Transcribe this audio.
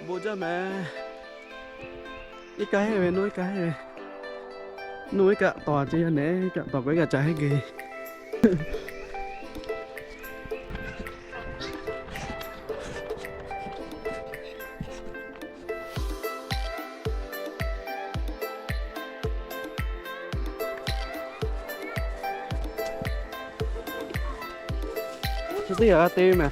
Bon jaˇ mehˍ. Iˉ kaˆ heˆ ve, nuˇ iˉ kaˆ heˆ ve. Nuˇ iˉ kaˆ tawˍ ce yaˇ nehˬ, iˉ kaˆ tawˍ k'o iˉ kaˆ ca heˆ geh. Chi teˇ g'aˇ te mehˍ.